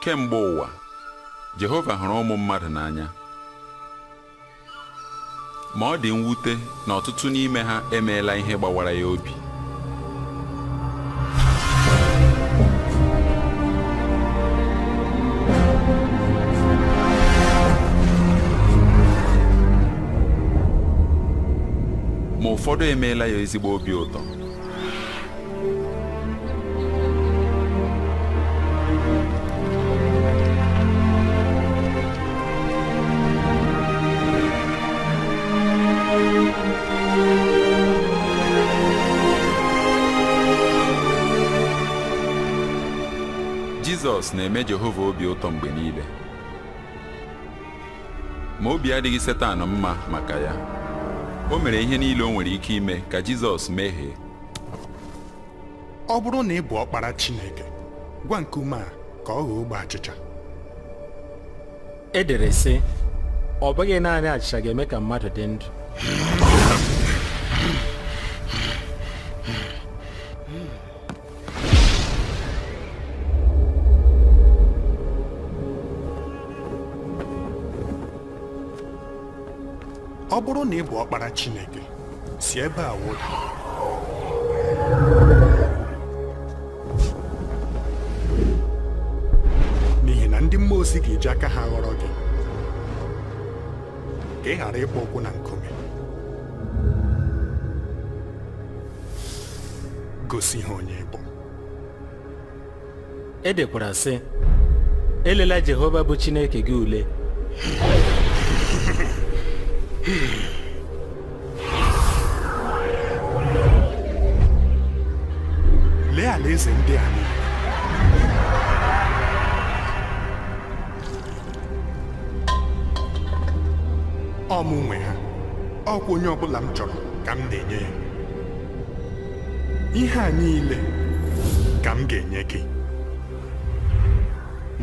Kemgbe ụwa, Jehova hụrụ ụmụ mmadụ n'anya. Ma ọ dị mwute na ọtụtụ n'ime ha emeela ihe gbawara ya obi. Ma ụfọdụ emeela ya ezigbo obi ụtọ. Jizọs na-eme Jehova obi ụtọ mgbe niile. Ma obi adịghị Setan mma maka ya. O mere ihe niile o nwere ike ime ka Jizọs mehie. Ọ bụrụ na ị bụ ọkpara Chineke, gwa nkume a ka ọ ghọọ ogbe achịcha. E dere sị, ọ bụghị naanị achịcha ga-eme ka mmadụ dị ndụ. Ọ bụrụ na ị bụ ọkpara Chineke, si ebe a wụda. N'ihi na ndị mmụọ ozi ga-eji aka ha ghọrọ gị ka ị ghara ịkpọ ụkwụ na nkume. Gosi ha onye ị bụ. E dekwara sị, elela Jehova bụ Chineke gị ule. Lee alaeze ndị a niile. Ọ mụ nwe ha. Ọkwa onye ọbụla m chọrọ ka m na-enye ya. Ihe a niile ka m ga-enye gị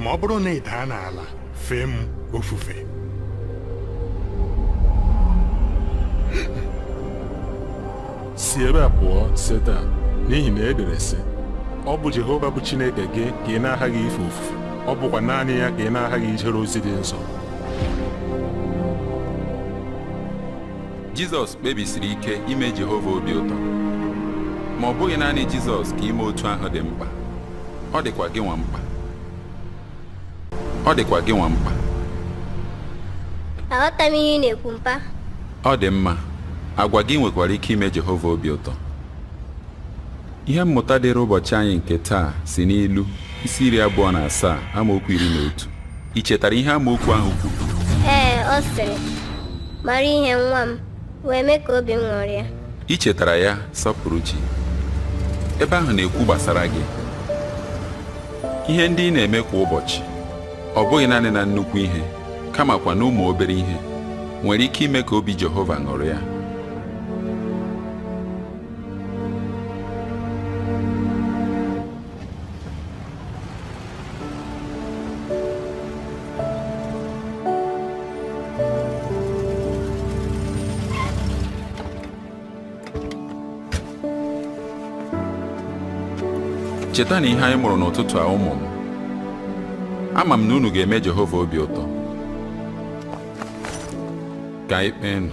ma ọ bụrụ na ị daa n'ala fee m ofufe. Si ebe a pụọ, Setan, n'ihi na e dere sị, ọ bụ Jehova bụ Chineke gị ka ị na-aghaghị ife ofufe, ọ bụkwa naanị ya ka ị na-aghaghị ijere ozi dị nsọ. Jizọs kpebisiri ike ime Jehova obi ụtọ. Ma ọ bụghị naanị Jizọs ka ime otu ahụ dị mkpa. Ọ dịkwa gịnwa mkpa. Ọ dịkwa gịnwa mkpa. Aghọta m ihe ị na-ekwu, mpa. Ọ dị mma. Agwa gị nwekwara ike ime Jehova obi ụtọ. Ihe mmụta dịrị ụbọchị anyị nke taa si n'Ilu isi 27 amaokwu 11. I chetara ihe amaokwu ahụ kwuru? Ee, ọ sịrị, mara ihe nwa m, wee mee ka obi m ṅụrịa. I chetara ya, Sọpụrụchi? Ebe ahụ na-ekwu gbasara gị. Ihe ndị ị na-eme kwa ụbọchị, ọ bụghị naanị na nnukwu ihe, kamakwa n'ụmụ obere ihe, nwere ike ime ka obi Jehova ṅụrịa. Cheta na ihe anyị mụrụ n'ụtụtụ a, ụmụ m. Ama m na unu ga-eme Jehova obi ụtọ. Ka anyị kpeenụ.